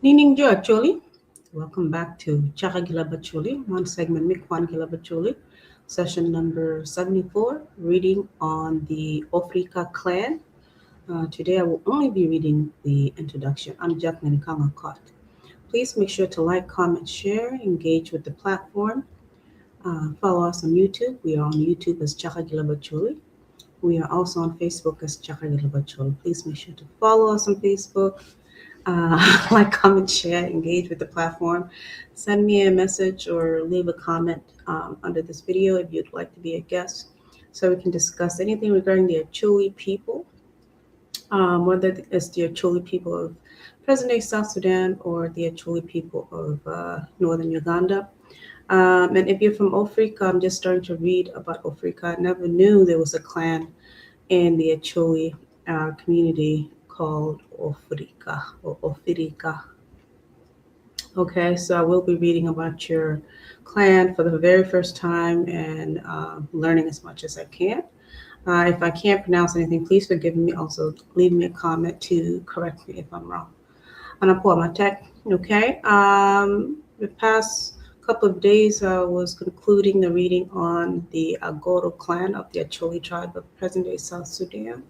Nining Jo Acholi, Welcome back to Caka gi Leb Acholi, one segment me Kwan ki Leb Acholi, session number 74, reading on the Ofrika clan. Today I will only be reading the introduction. I'm Jacqueline Kangakot. Please make sure to like, comment, share, engage with the platform. Follow us on YouTube. We are on YouTube as Caka gi Leb Acholi. We are also on Facebook as Caka gi Leb Acholi. Please make sure to follow us on Facebook. Like, comment, share, engage with the platform. Send me a message or leave a comment under this video if you'd like to be a guest so we can discuss anything regarding the Acholi people, whether it's the Acholi people of present-day South Sudan or the Acholi people of northern Uganda. And if you're from Africa, I'm just starting to read about Africa. I never knew there was a clan in the Acholi community called Ofrika or Ofirika. Okay, so I will be reading about your clan for the very first time and learning as much as I can. If I can't pronounce anything, please forgive me. Also, leave me a comment to correct me if I'm wrong. Okay, the past couple of days I was concluding the reading on the Agoro clan of the Acholi tribe of present-day South Sudan.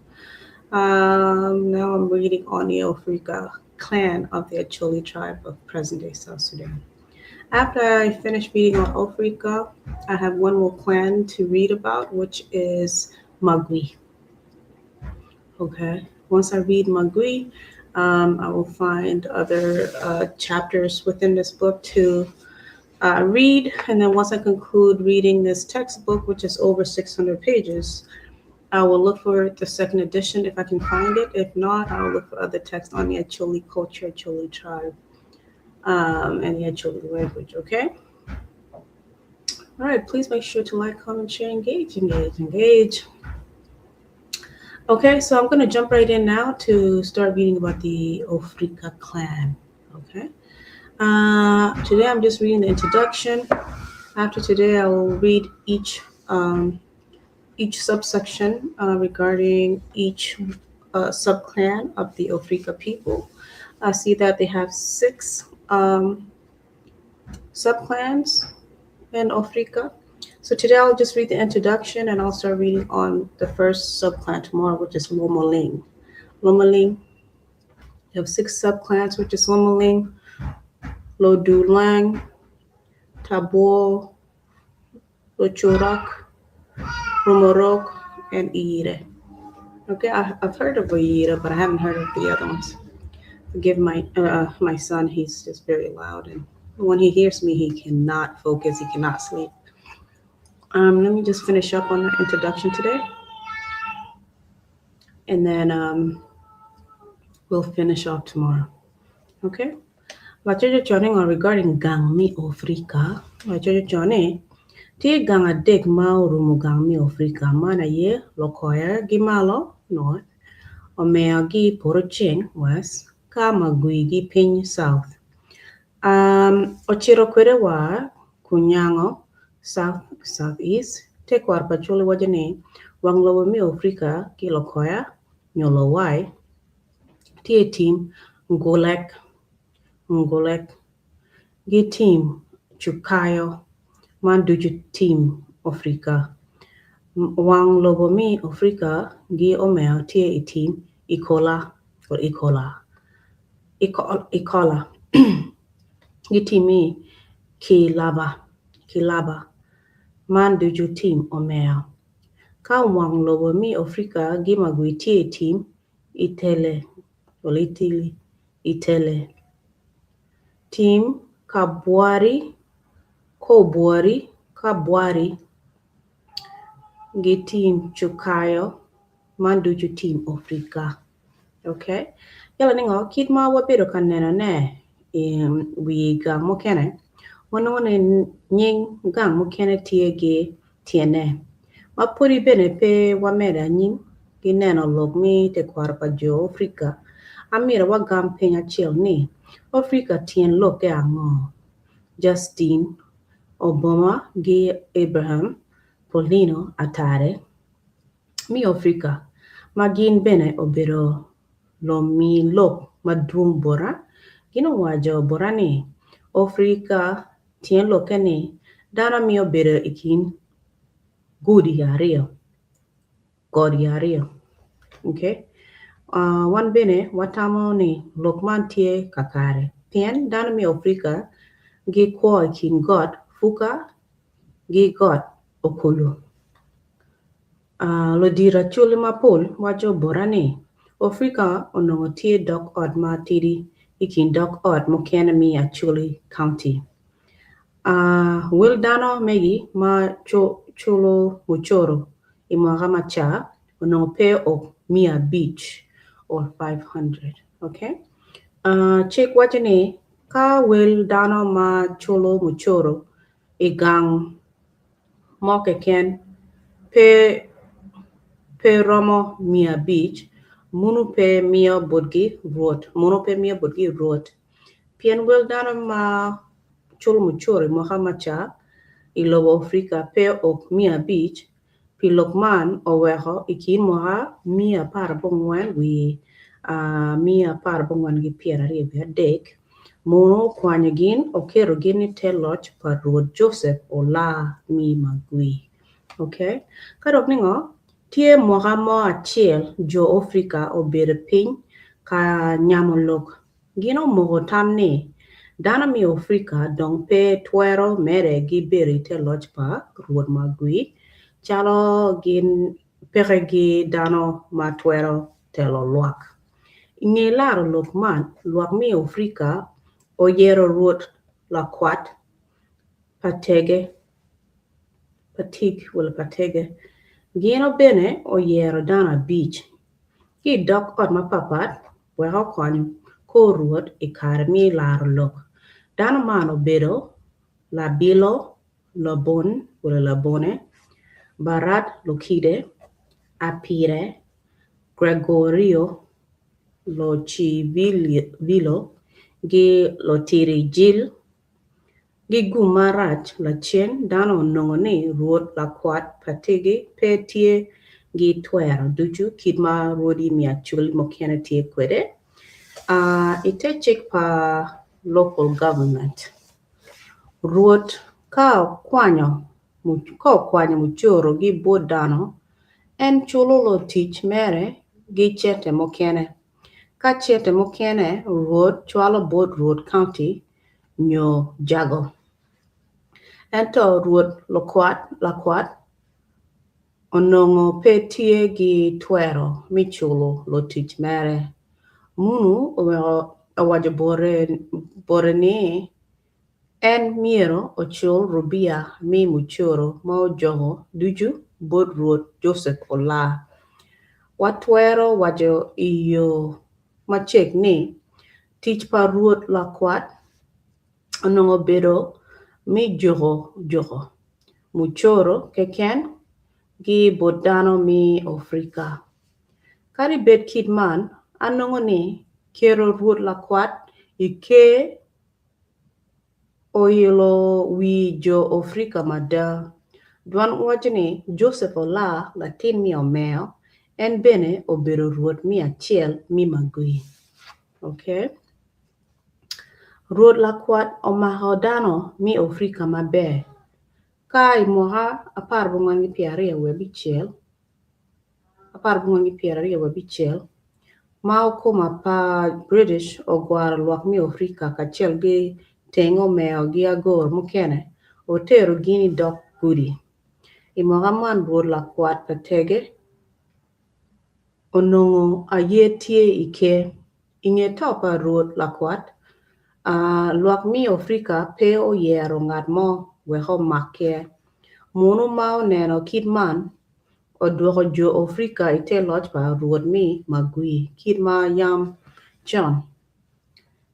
Now I'm reading on the Ofrika clan of the Acholi tribe of present-day South Sudan. After I finish reading on Ofrika, I have one more clan to read about, which is Magwi. Okay, once I read Magwi, I will find other chapters within this book to read. And then once I conclude reading this textbook, which is over 600 pages, I will look for the second edition if I can find it. If not, I will look for other texts on the Acholi culture, Acholi tribe, and the Acholi language, okay? All right, please make sure to like, comment, share, engage, engage, engage. Okay, so I'm going to jump right in now to start reading about the Ofrika clan, okay? Today I'm just reading the introduction. After today, I will read each subsection regarding each subclan of the Ofrika people. I see that they have 6 subclans in Ofrika. So today I'll just read the introduction and I'll start reading on the first subclan tomorrow, which is Lomoling. Lomoling, you have 6 subclans, which is Lomoling, Lodulang, Tabor, Lochurak, Romorok, and Ire. Okay, I've heard of Ire, but I haven't heard of the other ones. Forgive my son, he's just very loud, and when he hears me, he cannot focus, he cannot sleep. Let me just finish up on the introduction today, and then we'll finish off tomorrow. Okay? Wachocho chone ngo regarding gang me Africa. Wachocho chone tye gang adek ma orumo gang me Africa man aye Lokoya gi malo north, Omeo gi poto ceng west, ka Magwi gi piny south. Ocito kwede wa Kunyango south southeast tekwaro pa Acholi waco ni wang lobo me Africa ki Lokoya nyo Lowai tye tim Ngulek Ngulek gi tim Cukayo man ducu tim Afrika. Wang lobo me Afrika gi Omeo tye i tim Ikola or Ikola Ikola gi tim i Kilaba Kilaba man ducu tim Omeo. Ka wang lobo me Afrika gi Magwi tye i tim Itele or Itili Itele. Tim Kabwari Kobwari Kabwari gi tim Cukayo man ducu tim Afrika. Okay. Yala ningo kit ma wabedo ka neno ne i wi gang mukene wanongo ni nying gang mukene tye gi tyene. Ma pudi bene pe wamedo anyim gi neno lok mi tekwaro pa jo Afrika. Amiro wagam piny acel ni Afrika tyen lokke ango? Justin Obama gi Abraham Paulino Atare mi Afrika ma gin bene obedo lomi lok madwong bota. Gin owaco bota ni, Ofrika tyen lokke ni dano miyo bedo i kin gudi aryo, godi aryo. Okay? Wan bene watamo ni lok man tye kakare pien dano me Afrika gikwo i kin got Fuka ki got Okulu. Ludito Acholi mapol waco bota ni Afrika onongo tye dog ot ma tidi i kin dog ot mukene me Acholi County. Wel dano megi ma culo mucoro i mwaka ma ca onongo pe o 500 or 500. Okay? Cik waco ni ka wel dano ma culo mucoro i gang mo keken pe pe romo 500, munu pe miyo botgi rwot, munu pe miyo botgi rwot. Pien wel dano ma culo mucoro i mwaka ma ca i lobo Afrika pe o 500, pi lok man oweko i kin mwaka 140 wiye 140 wiye 23, munu okwanyo gin oketo gin i te loc pa Rwot Joseph Olaa mi Magwi. Okay? Ka dok ningo, tye mwaka mo acel jo Afrika obedo piny ka nyamo lok. Gin omoko tam ni dano me Afrika dong pe twero mere gibedo i te loc pa Rwot Magwi calo gin peke ki dano ma twero telo lwak. I nge laro lok man, lwak me Afrika oyero Rwot Lakwat Patege, Patig wala Patege. Gin bene oyero dano abic ki i dog ot mapatpat wek okony kor Rwot i kare me laro lok. Dano man obedo Labilo Labon wala Labone, Barat Lukide, Apire, Gregorio Locivilo ki Lotiri Jil. Gi gum marac lacen dano onongo ni Rwot Lakwat Patigi pe tye gi twero ducu kit ma rwodi me Acholi mukene tye kwede i te cik pa local government. Rwot ka okwanyo mucoro gi bot dano, en culo lutic mere gi cente mukene. Ka cente mukene Rwot cwalo bot Rwot County nyo jago. Ento Rwot Lakwat onongo pe tye ki twero me culo lutic mere. Munu owaco bote ni en myero ocul rubia me mucoro ma ojoko ducu bot Rwot Joseph Olaa. Watwero waco i yo macek ni tic pa Rwot Lakwat onongo obedo me juko juko mucoro keken ki bot dano me Afrika. Kadi bed kit man, anongo ni keto Rwot Lakwat i ker oilo wi jo Afrika mada. Dwan waco ni Joseph Olaa latin me Omeo en bene obedo rwot me acel me Magwi. Okay. Rwot Lakwat omako dano me Afrika maber ka i mwaka 1925 1926 ma okuma pa British ogwaro lwak me Afrika kacel ki teng omeo ki agoro mukene otero gin i dog gudi. I mwaka man Rwot Lakwat Patege onongo aye tye i ker. I nge to pa Rwot Lakwat, lwak me Afrika pe oyero ngat mo wek omak ker. Munu ma oneno kit man odwoko jo Afrika i te loc pa Rwot me Magwi kit ma yam con.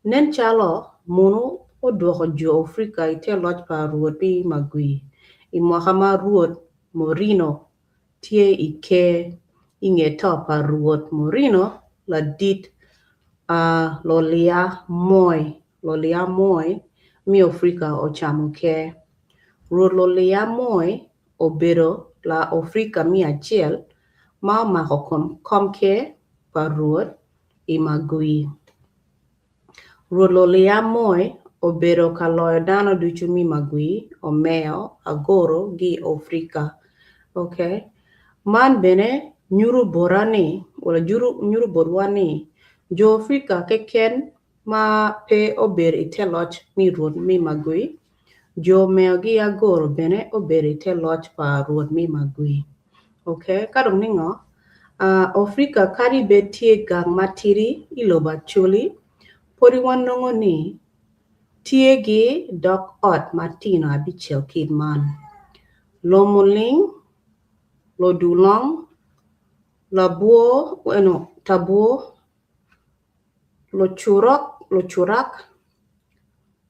Nen calo munu odwoko jo Afrika i te loc pa Rwot me Magwi i mwaka ma Rwot Morino tye i ker i nge to pa Rwot Morino ladit Lolia Moi me Afrika ocamo ker. Rwot Lolia Moi obedo la Afrika me acel ma omako komker pa Rwot i Magwi. Rwot Lulia Moi obedo ka loyo dano ducu mi Magwi, Omeo, Agoro gi Ofrika. Ok. Man bene nyuto bota ni, wala nyuto botwa ni jo Ofrika keken ma pe obedo i te loc mi Rwot mi Magwi, jo Omeo gi Agoro bene obedo i te loc pa Rwot mi Magwi. Ok. Ka dong ningo? Afrika kadi bed tye gang matidi i lobo Acholi, pwod wanongo ni tye gi dok ot matino abicel kit man, Lomuling, Lodulong, Labwo, eno, Tabwo, Lucurok, Lucurak,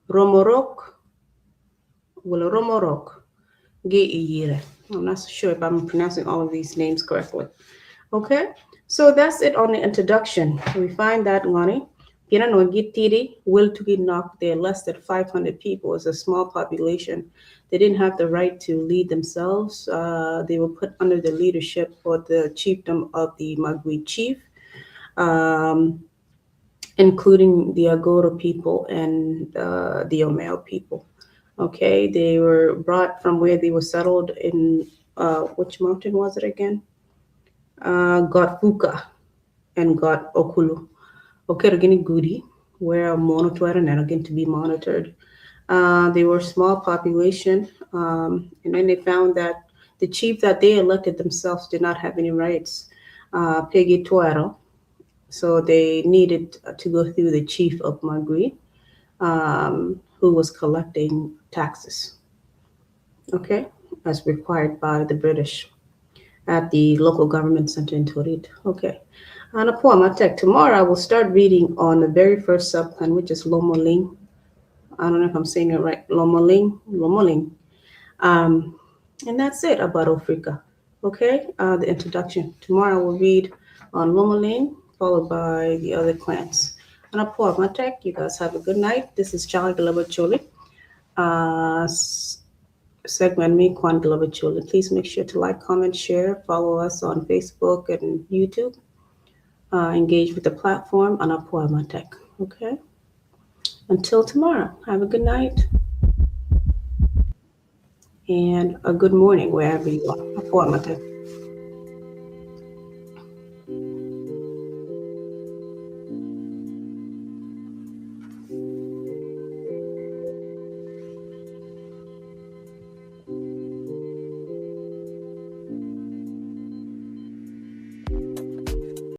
Romorok, wala Romorok, gi Iyire. I'm not so sure if I'm pronouncing all of these names correctly. Okay, so that's it on the introduction. We find that ngoni, pien onongo gitidi, will to knock, they're less than 500 people. It's a small population. They didn't have the right to lead themselves. They were put under the leadership or the chiefdom of the Magwi chief, including the Agoro people and the Omeo people. Okay, they were brought from where they were settled in, which mountain was it again? Got Fuka and got Okulu. Okay, Gini Gudi, where monitored and again to be monitored. They were a small population, and then they found that the chief that they elected themselves did not have any rights. Peggy Tuero. So they needed to go through the chief of Magui, who was collecting taxes, okay, as required by the British at the local government center in Torit. Okay. On a poem, I take tomorrow I will start reading on the very first subclan, which is Lomoling. I don't know if I'm saying it right. Lomoling, Lomoling. And that's it about Africa. Okay, the introduction. Tomorrow we'll read on Lomoling, followed by the other clans. And a poem, I take. You guys have a good night. This is Charlie Choli. Segment me, Kwan Choli. Please make sure to like, comment, share, follow us on Facebook and YouTube. Engage with the platform on Apoa Tech. Okay. Until tomorrow, have a good night and a good morning wherever you are. Apoa Matek.